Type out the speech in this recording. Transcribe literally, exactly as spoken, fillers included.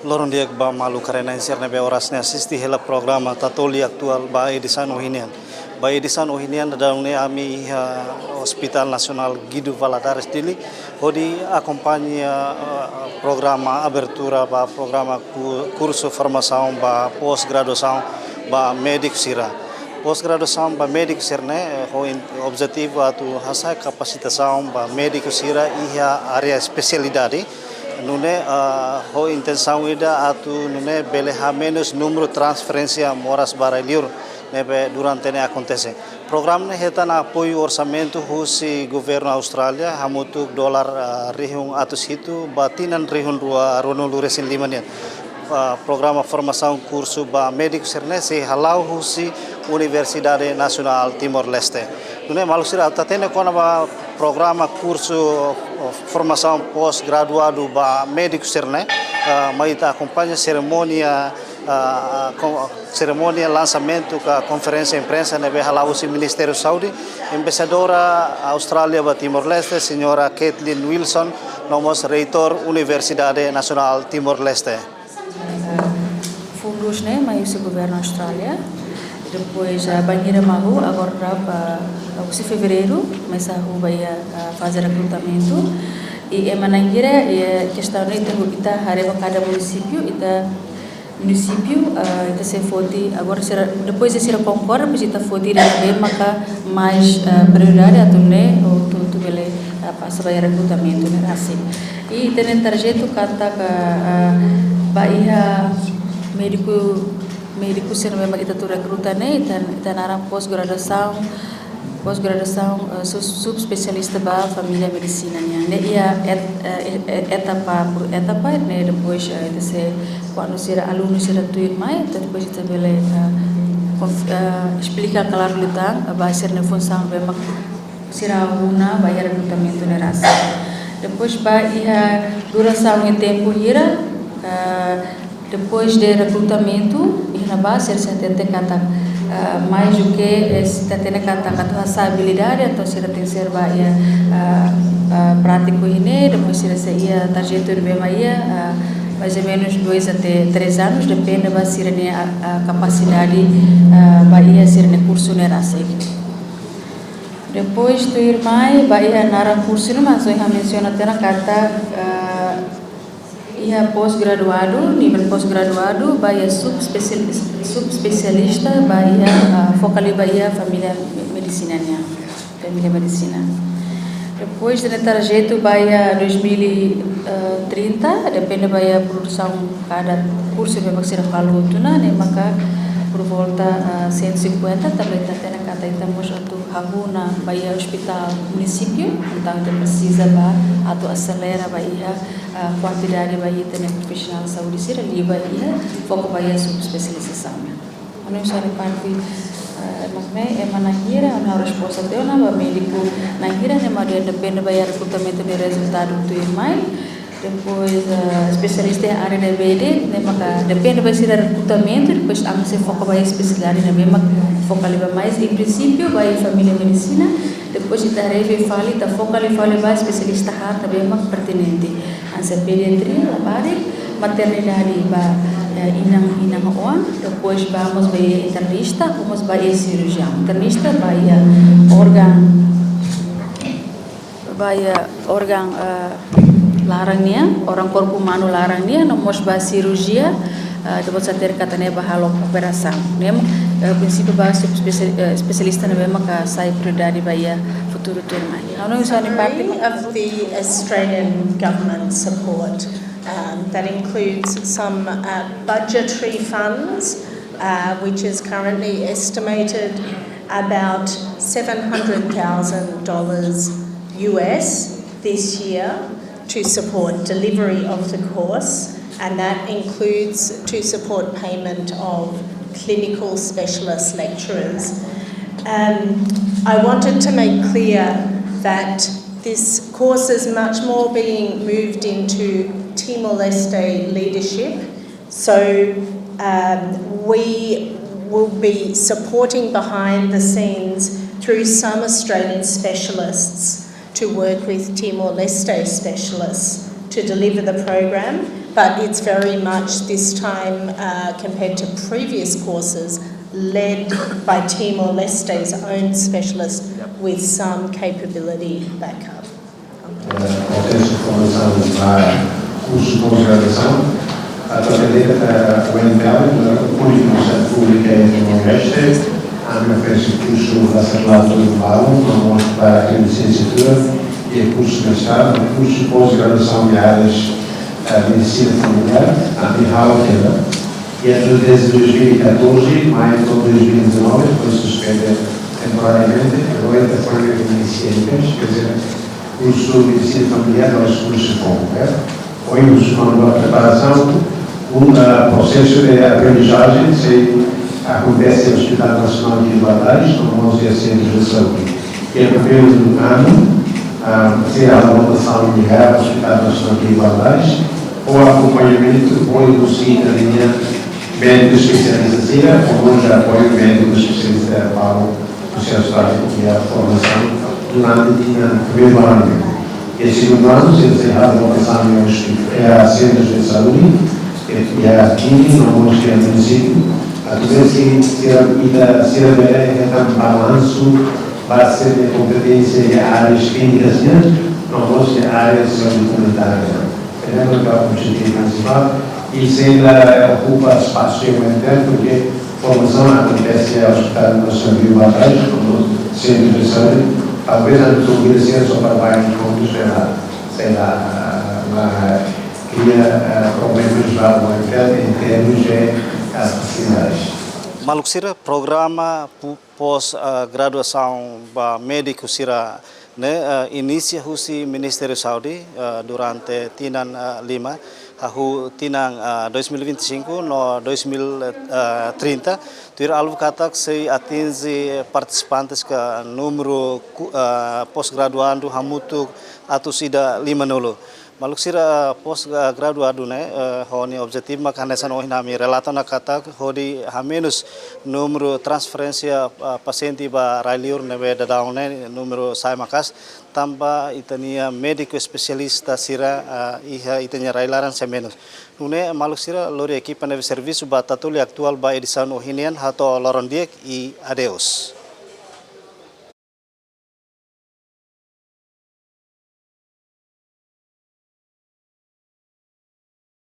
Loron di'ak ba maluk karena insir ne'ebé oras ne'e asiste hela programa Tatoli Atuál ba edisaun ohin nian. Ba edisaun ohin nian daudaun ne'e ami iha Hospital Nasionál Guido Valadares Dili, hodi akompaña, eh, programa abertura ba programa ku-, kursu formasaun ba pós-graduasaun ba médiku sira. Pós-graduasaun ba médiku sira ne'e, eh, ho in-, objetivu atu hasa'e kapasitasaun ba médiku sira iha área espesialidade. Nune'e, ah, ho intensaun ida atu nune'e bele hamenus númeru transferénsia moras ba rai-liur ne'ebé durante ne'e akontese. Programa ne'e hetan apoiu orsamentu husi governu Austrália, hamutuk dolar, ah, rihun atus hitu ba tinan rihun rua ruanulu resin lima nian. Ah, programa formasaun kursu ba médiku sira ne'e sei hala'o husi Universidade Nasionál Timor-Leste. Nune'e maluk sira atu hatene kona-ba programa kursu, eh, formasaun pós-graduadu ba médiku sira ne'e, eh, mai ita akompaña serimónia, eh, ko-, serimónia lansamentu ka konferénsia imprensa ne'ebé hala'o husi Ministériu Saúde, Embaixadora Austrália ba Timor-Leste, Señora Kathleen Wilson, no mós Reitór Universidade Nasionál Timor-Leste. Ah, fundus ne'e mai husi governu Austrália. Depois, ah, bainhira mak hahú, agora ba, ah, husi fevereiru, komesa hahú ba iha, ah, faze rekrutamentu. I ema na'in hira, i, eh, kestaun ne'e ita, ita haree ba kada munisípiu, ita munisípiu, ah, ita sei foti, agora sira, depois de sira konkorre, depois ita foti ida ne'ebé maka mais, ah, prioridade atu nune'e, atu, atu bele, ah, pasa ba iha rekrutamentu ne'e rasik. I ita-nia tarjetu katak, ah, ba iha médiku, médiku sira ne'ebé mak ita atu rekruta ne'e, ita, ita naran pós-graduasaun, pós-graduasaun, eh, su-, subespesialista ba família medisina nian. Ne'e iha et-, eh, e-, e-, etapa por etapa, ne'e depois, eh, ita sei, kuandu sira alunu sira tuirmai, ita depois ita bele, eh, konf-, eh, esplika klaru liután, eh, ba sira-nia funsaun ne'ebé mak sira hahú ona ba iha rekrutamentu ne'e rasik. Depois ba iha durasaun i tempu hira, ah, depois de rekrutamentu, iha ne'ebá sira sei hatete katak, ah, mais do que, eh, sira hatene katak atu hasa'e abilidade, entaun sira tenke ser ba iha, ah, ah, prátiku iha ne'e, depois sira sei iha tarjetu ne'ebé mak iha, ah, mais ou menos dois até três anos, depende ba sira-nia, ah, ah, kapasidade, ah, ba iha sira-nia kursu ne'e rasik. Depois tuirmai, ba iha naran kursu ne'e mak ohin ha'u mensiona tiha ona katak, eh, iha pós-graduadu, nivel pós-graduadu, ba iha subespesialis-, subespesialista, ba iha, eh, foka liu ba iha família me-, medisina nian, família medisina. Depois ita-nia tarjetu ba iha dois mil e trinta, depende ba iha produsaun kada kursu ne'ebé mak sira halo hotu ona, ne'e maka por volta, ah, cento e cinquenta, tanba ita hatene katak ita mós atu hahú ona ba iha ospitál munisípiu, entaun ita presiza ba atu aselera ba iha, ah, kuantidade ba iha ita-nia profisionál saúde sira liu ba iha, foka ba iha subespesializasaun. Ha'u hanoin husi ha'u-nia parte, eh, mak ne'e, ema na'in hira, ha'u resposta tiha ona, ba médiku na'in hira, ne'e mak depende ba iha rekrutamentu nia rezultadu tuirmai. Depois, eh, espesialista iha área ne'ebé de'it, ne'e maka depende ba sira rekrutamentu, depois ami sei foka ba iha espesialidade ne'ebé mak foka liu ba mais, em princípio, ba iha família medisina, depois ita revee fali, ita foka liu fali ba espesialista haat ne'ebé mak pertinente. Hanesan pediatria, labarik, maternidade ba, eh, inan, inan-oan, depois ba mós ba internista, mós ba iha cirurgião. Internista ba iha órgaun, ba iha órgaun, eh, laran nian, órgaun korpu umanu laran nian, no mós ba cirurgia, eh, depois sa ter katane ba halo operasaun. Ne'e, eh, prinsípiu ba subespesial-, eh, espesialista ne'ebé maka sai prioridade ba iha futuru tuirmai. Ha'u hanoin husi ha'u-nia parte, of the Australian government support. Um, that includes some, uh, budgetary funds, uh, which is currently estimated about seven hundred thousand dollars U S this year to support delivery of the course, and that includes to support payment of clinical specialist lecturers. Um, I wanted to make clear that this course is much more being moved into Timor-Leste leadership. So, um, we will be supporting behind the scenes through some Australian specialists to work with Timor-Leste specialists to deliver the program. But it's very much this time, uh, compared to previous courses, led by Timor-Leste's own specialist with some capability backup. Prosesu formasaun ba kursu pós-graduasaun, atualmente, eh, U N P L, Universidade Pública de Timor-Leste, ami oferese kursu bachareladu ba, no mós ba lisenciatura, i kursu mestradu, kursu pós-graduasaun de áreas, eh, medicina familiar, ami halo kela. I entre desde dois mil e catorze, maio de dois mil e dezanove, foi suspende temporariamente, agora está foi iniciante, quer dizer, curso de medicina familiar, mas curso como, né? Foi uma preparação, um, ah, processo de aprendizagem, se acontece no Hospital Nacional de Badajoz, no onze Centro de Saúde. E é primeiro ano, ah, se a votação de Hospital Nacional de Badajoz, o acompanhamento foi conseguido na linha médico especialista, se a, ou já foi médico especialista para o processo de formação durante o primeiro ano. E segundo ano, se encerrado a votação em hospital, é a centros de saúde, é a T I M, no mós que é município, a tudo se será vida, será bem, é um balanço, vai ser de competência e áreas clínicas, né? No mós que áreas de saúde comunitária. Tenemos que objetivo principal e se ainda ocupa espaço em tempo, porque formação acontece ao Hospital Nacional de Badajoz, como centro de saúde, talvez a nossa vida seja só para vai encontros, sei lá, sei lá, na, cria, eh, problemas lá em termos de, eh, facilidades. Maluk sira, programa pu- pós, ah, graduasaun ba médiku sira ne'e, ah, inisia husi Ministériu Saúde, ah, durante tinan, ah, lima, hahú tinan, ah, dois mil e vinte e cinco no dois mil e trinta, tuir alvu katak sei atinje partisipantes ka númeru ku-, ah, pós-graduandu hamutuk atus ida limanulu. Maluk sira, pós-graduandu ne'e, eh, ho nia objetivu maka hanesan ohin ami relata ona katak hodi hamenus númeru transferénsia, eh, pasiente ba rai-liur ne'ebé daudaun ne'e númeru sa'e maka'as, tanba ita-nia médiku espesialista sira, eh, iha ita-nia rai-laran sei menus. Nune'e maluk sira, lori ekipa ne'ebé servisu ba Tatoli Atuál ba edisaun ohin nian, hato'o loron di'ak i adeus.